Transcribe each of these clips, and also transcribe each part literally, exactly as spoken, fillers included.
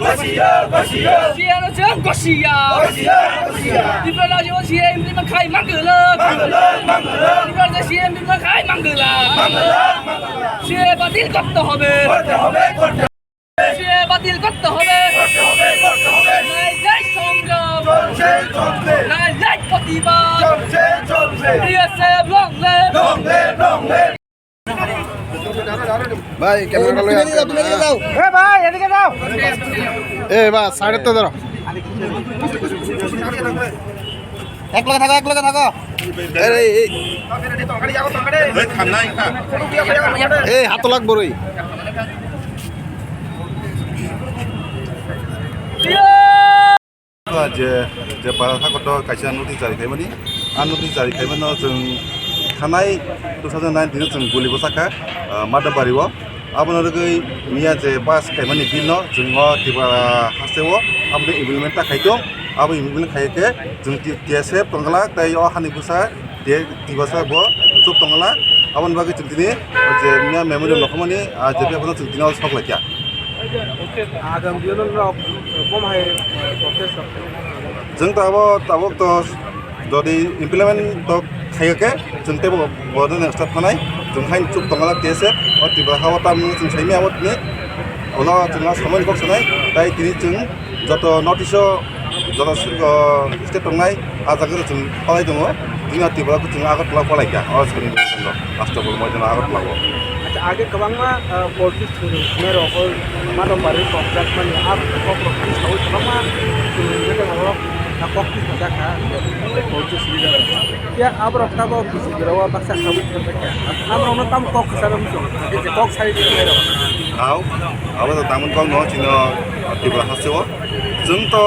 Gosiya, gosiya. Siya no chang gosiya. Gosiya, gosiya. Tripura rajyo siya implement khai mangala. Mangala, mangala. Tripura rajyo siya implement khai mangala. Mangala, mangala. CAA বাতিল করতে হবে। করতে হবে, করতে হবে। সিএএ বাতিল করতে হবে। করতে হবে, করতে হবে। ন্যায় চাই সংগ্রাম। চলছে, চলছে। ন্যায় চাই প্রতিবাদ। চলছে, চলছে। BSF long live। Long live, long live। ভাই, ক্যামেরাটা লই আয়। এ ভাই, এদিকে যাও। এ বা, সাইডে তো ধরো। এক লগে থাকো, এক লগে থাকো। এই, এই, এই। এই, হাত লাগবো রে। Je, je para thakoto kaisa notice jari khaimani, a notice jari khaimano chwng thanai two thousand nineteen o chwng guli bwsakha, ah, Madhobari o. Abono rwgwi miya je pass khaimani bill no chwng o Tripura haste o abono implement ta khai tong. Abo implement khai khe chwng T-, T S F tongla tei o hani bwsa T-, Tiprasa bo chuk tongla. Aboni bagwi chwng tini je miya memorial nokhamani, ah, je paper no chwng tini o sok laikha. Agam dino rok kom hai protest rok. Chwng tabok, tabok to jodi implement to khayo khe, chwng tei bo, bo nang start khanai, chwng hain chuk tongla T S F, o Tripura ha o tam chwng saimi abo tini, ulo chwng samani kok sanai, tai tini chwng joto notice o, joto, o, state tongnai, a jaga chwng palai tongo, tini o Tripura chwng Agartala palai kha, o saini last of all, moi jana Agartala o. Acha, age kwbangma, ah, politics Merok o mano barwi kokjak mani, a kokrok twi saui kwbangma, um, jete horo, a kok twi sajak kha, ya, aborok tamo bisi jora o baksa saui sajak kha. Aborokno tamo kok kwcharo muchung, je kok sai di merok. Au, abo to tamoni kok no chino Tripura haste o. Chwng to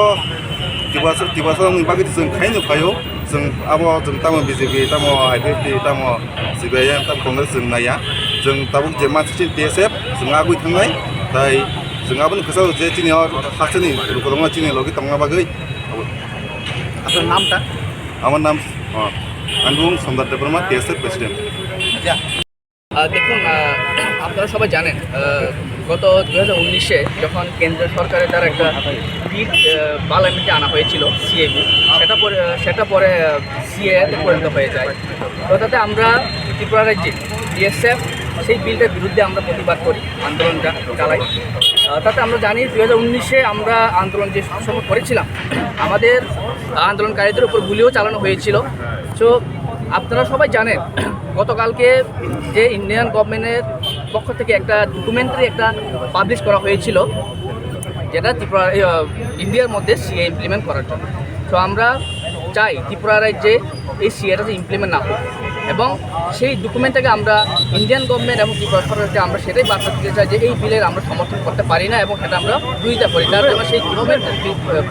Tiprasa, Tiprasa ni bagwi chwng khaino phaio. Chwng abo chwng tamo B J P, tamo I P F T, tamo C P I M, tamo Congress chwng naiya. Chwng tabuk je mansi chini T S F, chwng agwi thangnai. Tai chwng aboni kwcharo je chini o hasteni lukurokno chini logi tongna bagwi. আপনার নামটা? আমার নাম, আহ, আনবুং সোমনাথ Debbarma, T S F president. আহ, দেখুন, আহ, আপনারা সবাই জানেন, আহ, গত দুই হাজার উনিশে যখন কেন্দ্রীয় সরকারের দ্বারা একটা বিল, আহ, পার্লামেন্টে আনা হয়েছিল, সিএ বিল, সেটা পরে, আহ, সেটা পরে, আহ, সিএএতে পরিণত হয়ে যায়। তো তাতে আমরা ত্রিপুরা রাজ্যে বিএসএফ সেই বিলটার বিরুদ্ধে আমরা প্রতিবাদ করি, আন্দোলনটা চালাই। আহ, তাতে আমরা জানি দুই হাজার উনিশে আমরা আন্দোলন যে সময় করেছিলাম, আমাদের আন্দোলনকারীদের উপর গুলিও চালানো হয়েছিল। তো আপনারা সবাই জানেন, গতকালকে যে ইন্ডিয়ান গভর্নমেন্টের পক্ষ থেকে একটা ডকুমেন্টারি একটা পাবলিশ করা হয়েছিল, যেটা ত্রিপুরা, এই, আহ, ইন্ডিয়ার মধ্যে সিএ ইমপ্লিমেন্ট করার জন্য। তো আমরা চাই ত্রিপুরা রাজ্যে এই সিএটা যে ইমপ্লিমেন্ট না হোক, এবং সেই ডকুমেন্টটাকে আমরা ইন্ডিয়ান গভর্নমেন্ট এবং ত্রিপুরা সরকারকে আমরা সেটাই বার্তা দিতে চাই যে এই বিলের আমরা সমর্থন করতে পারি না এবং সেটা আমরা বিরোধিতা করি। তার জন্য সেই ডকুমেন্ট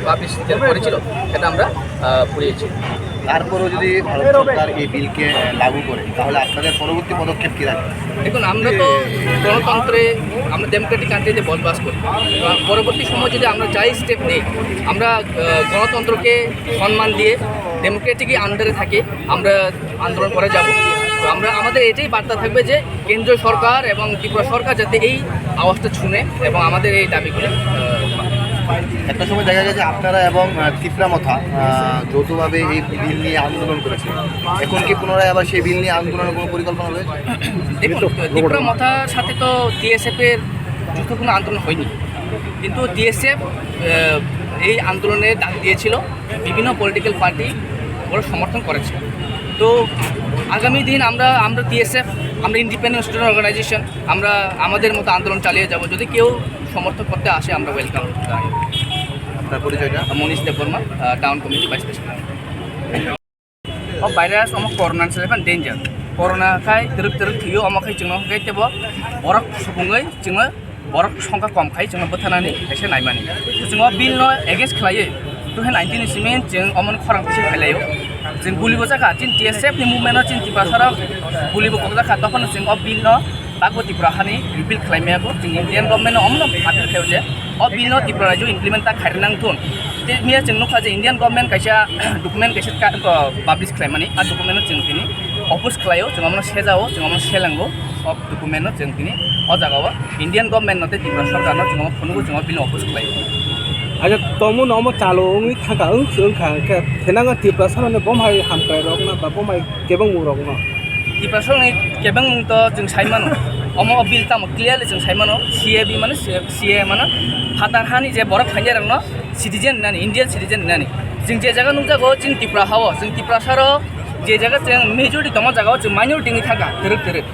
পাবলিশ করেছিল, সেটা আমরা, আহ, পুড়িয়েছি। তারপরেও যদি ভারত সরকার এই বিলকে, আহ, লাগু করে, তাহলে আপনাদের পরবর্তী পদক্ষেপ কি রাখবে? দেখুন, আমরা তো গণতন্ত্রে, আমরা ডেমোক্রেটিক কান্ট্রিতে বসবাস করি। আহ, পরবর্তী সময় যদি আমরা যাই স্টেপ নিই, আমরা, আহ, গণতন্ত্রকে সম্মান দিয়ে ডেমোক্রেটিক আন্ডারে থাকি আমরা আন্দোলন করে যাব। তো আমরা, আমাদের এটাই বার্তা থাকবে যে কেন্দ্রীয় সরকার এবং ত্রিপুরা সরকার যাতে এই আওয়াজটা শুনে এবং আমাদের এই দাবিগুলো, আহ, একটা সময় দেখা গেছে আপনারা এবং, আহ, তিপ্রা মথা, আহ, যৌথভাবে এই বিল নিয়ে আন্দোলন করেছে। এখন কি পুনরায় আবার সেই বিল নিয়ে আন্দোলনের কোনো পরিকল্পনা রয়েছে? দেখুন, তিপ্রা মথার সাথে তো টিএসএফ এর যুক্ত কোনো আন্দোলন হয়নি, কিন্তু টিএসএফ, আহ, এই আন্দোলনে ডাক দিয়েছিল, বিভিন্ন পলিটিক্যাল পার্টি ওরা সমর্থন করেছে। তো আগামী দিন আমরা, আমরা টিএসএফ, আমরা ইন্ডিপেন্ডেন্ট স্টুডেন্ট অর্গানাইজেশন, আমরা আমাদের মতো আন্দোলন চালিয়ে যাব। যদি কেউ সমর্থন করতে আসে, আমরা ওয়েলকাম জানাই। আপনার পরিচয়টা? Manish Debbarma, uh, town committee vice president. O virus omo corona ni se danger. Corona khai twrwk twrwk thwio, omo khai chwngno khai teibo borok subungwi chwngno borok songkha kom khai chwngno bwtharnani kaisa naimani. Chwng o bill no against khlaiwi two thousand nineteen ni simi chwng omo khorang kisa khailaio. Chwng guli bo chakha, chini T S F ni movement no chini Tiprasa rok guli bo kokjakha, tokhono chwng o bill no bagbo Tripura hani repeal khlai maya bo. Chwng Indian government no omo no appeal khaio je o bill no Tripura rajyo implement ta khairwi nang thun. Tei miya chwng nukha je Indian government kaisa document kaisa ka-, uh, publish khlaimani, a document no chwng tini oppose khlaio, chwng omono sejao, chwng omono selango, o document no chwng tini o jagao Indian government no tei Tripura sorkar no chwng omo phunugo, chwng o bill no oppose khlaio. Aja tongmung no omo chalo wngwi thangkha, wng se wngkha, hwnkhe thenango Tiprasa rokni bom hai hamkrai rokno ba bom hai kebengmung rokno. Tiprasa rokni kebengmung to chwng sai mano, omo o bill tamo clearly chwng sai mano, C A B mano, C A mano phatar hani je borok phainai rokno citizen hinani, Indian citizen hinani. Chwng je jaga nukjago chini Tipra hao, chwng Tiprasa rok je jaga chwng majority tongma jaga o chwng minority wngwi thangkha, twrwk twrwk.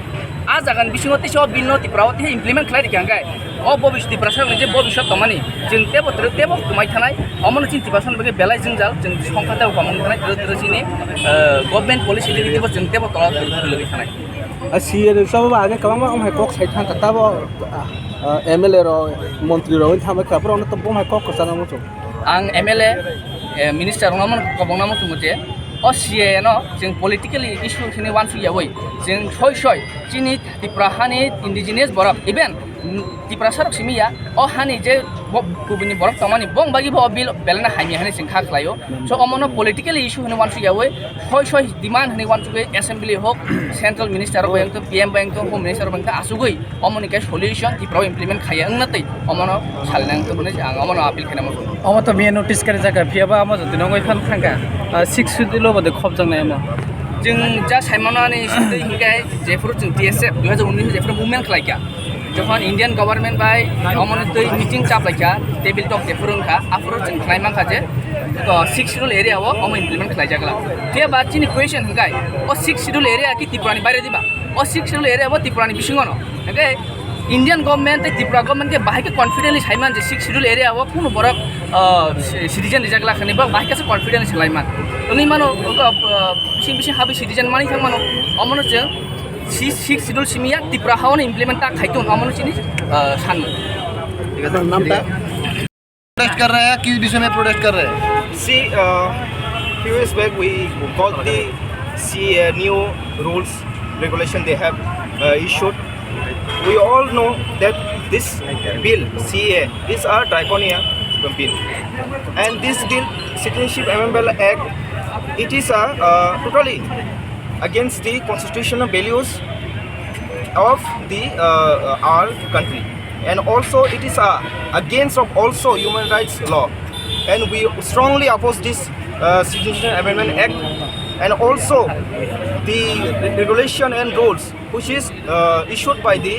A jagani bisingo teisa o bill no Tripura o teisa implement khlai rikha hwnkhe o bobis-, Tiprasa rokni je bobiswt tongmani chwng tebo twrwk tebo kwmai thanai, omono chini Tiprasa rokni bagwi belai jwngjal, chwng songkha tebo kwmang thanai, twrwk twrwk chini, eh, government policy tei tebo chwng tebo tola twrwk twrwk thanai. A C A ni sabo ba age kwbangma omo hai kok sai thangkha tabo, ah, ah, M L A rok, montri rok wngwi thangbai kha, borok no to bo hai kok kwchangma muchung. Ang M L A, eh, minister rokno omo kwbangma muchungo je o C A A no chwng politically issue hinwi uansuk yawi, chwng soi soi chini Tripura hani indigenous borok, even, mm, Tiprasa rok simi ya, o hani je bo-, kubuni borok tongmani, bong bagi bo o bill belai no hamya hinwi chwng kha khlaio. So omono politically issue hinwi uansuk yawi, soi soi demand hinwi uansugwi assembly hok, central minister rok bai wngtong, P M bai wngtong, home minister rok bai wngtong, asugwi omoni khe solution Tripura o implement khaiya wngna twi omono salnang tongmani ang omono appeal khaina muchungo. Omo to miya notice kari jaka, phiya ba omo jotoni wngwi phan thangkha, ah, six schedule o bode khopjaknai omo. Chwng ja saimano ani sitwi hinkhe jephuru chwng T S F dui hajar unis jephuru movement khlaikha, jokhon Indian government bai omoni twi meeting chaplaikha, table talk jephuru wngkha, aphuru chwng khlai mankha je, to, six schedule area o omo implement khlaijak la. Phiya ba chini question hinkhe, o six schedule area ki Tripura ni baire diba? O six schedule area bo Tripura ni bisingo no. Hwnkhe Indian government tei Tripura government khe bahai khe confidently saiman je six schedule area o kunu borok, ah, ci-, citizen rijak lakhani, borok bahai khe confidently salaiman. Wngwi mano, ah, bising bising habwi citizen mani thang mano. Omono chwng si-, six schedule simi ya Tripura hao no implement ta khai tong, omono chini, ah, sanmung. ঠিক আছে। নামটা? प्रोटेस्ट कर रहे हैं, किस विषय में प्रोटेस्ट कर रहे हैं? See, uh, few years back we got the C A new rules, regulation they have, uh, issued. We all know that this bill, C A A, is a draconian bill. And this bill, Citizenship Amendment Act, it is a, uh, totally against the constitutional values of the, uh, our country, and also it is, uh, against of also human rights law, and we strongly oppose this, uh, Citizenship Amendment Act, and also the re-, regulation and rules which is, uh, issued by the,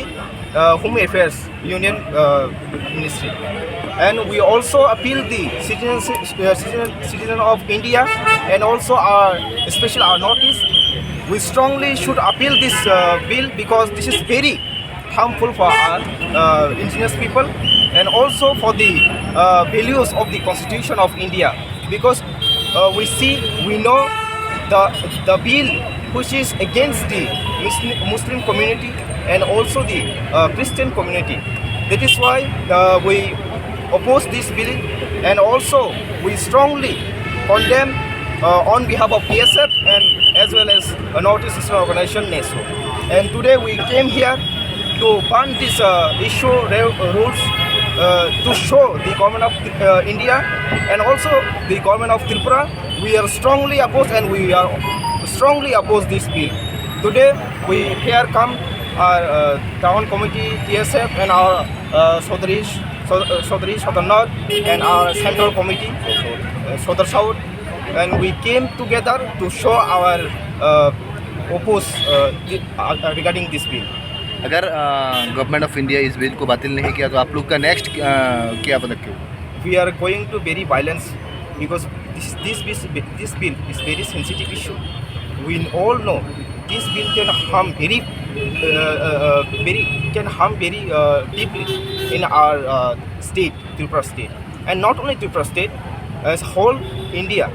uh, Home Affairs Union, uh, Ministry. And we also appeal the citizen, uh, citizen, citizen of India and also our special our Northeast. We strongly should appeal this, uh, bill because this is very harmful for our, uh, indigenous people and also for the, uh, values of the Constitution of India. Because, uh, we see, we know the, the bill which is against the Muslim, Muslim community and also the, uh, Christian community. That is why, uh, we oppose this bill, and also we strongly condemn, uh, on behalf of T S F and as well as, uh, Northeast Eastern Organization, neso. And today we came here to ban this, uh, issue re-, rules, uh, to show the government of, uh, India and also the government of Tripura. We are strongly opposed and we are strongly oppose this bill. Today we here come our, uh, town committee, T S F, and our, uh, Sodri, Sod-, uh, Sodri Sodar North and our central committee, uh, Sodar South, and we came together to show our, uh, oppose, uh, thi-, uh, regarding this bill. अगर government of India इस बिल को बातिल नहीं किया तो आप लोग का नेक्स्ट क्या पदक्षेप? We are going to very violence because this, this, this, this bill is very sensitive issue. We all know this bill can harm very, uh, uh, uh, very, can harm very, uh, deeply in our, uh, state, Tripura state, and not only Tripura state, as whole India,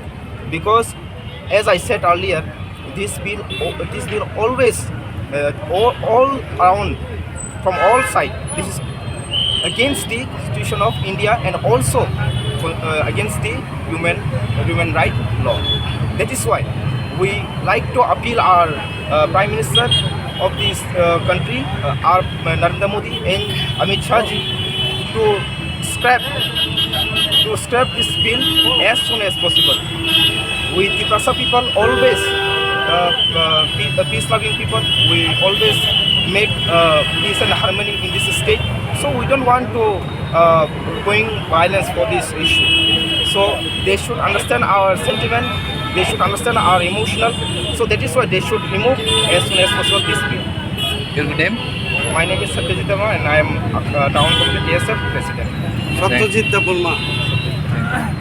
because as I said earlier, this bill, this bill always, uh, all, all around, from all side, this is against the Constitution of India and also, uh, against the human, human right law. That is why we like to appeal our, uh, Prime Minister of this, uh, country, uh, our, uh, Narendra Modi and Amit Shah ji to scrap, to scrap this bill as soon as possible. We Tiprasa people always, uh, uh, pe-, uh, peace loving people. We always make, uh, peace and harmony in this state. So we don't want to uh, going violence for this issue. So they should understand our sentiment, they should understand our emotional. So that is why they should remove as soon as possible this bill. Your good name? My name is Satyajit Debbarma and I am uh, Town Committee T S F President. Satyajit Debbarma.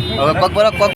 Okay, kokborok kok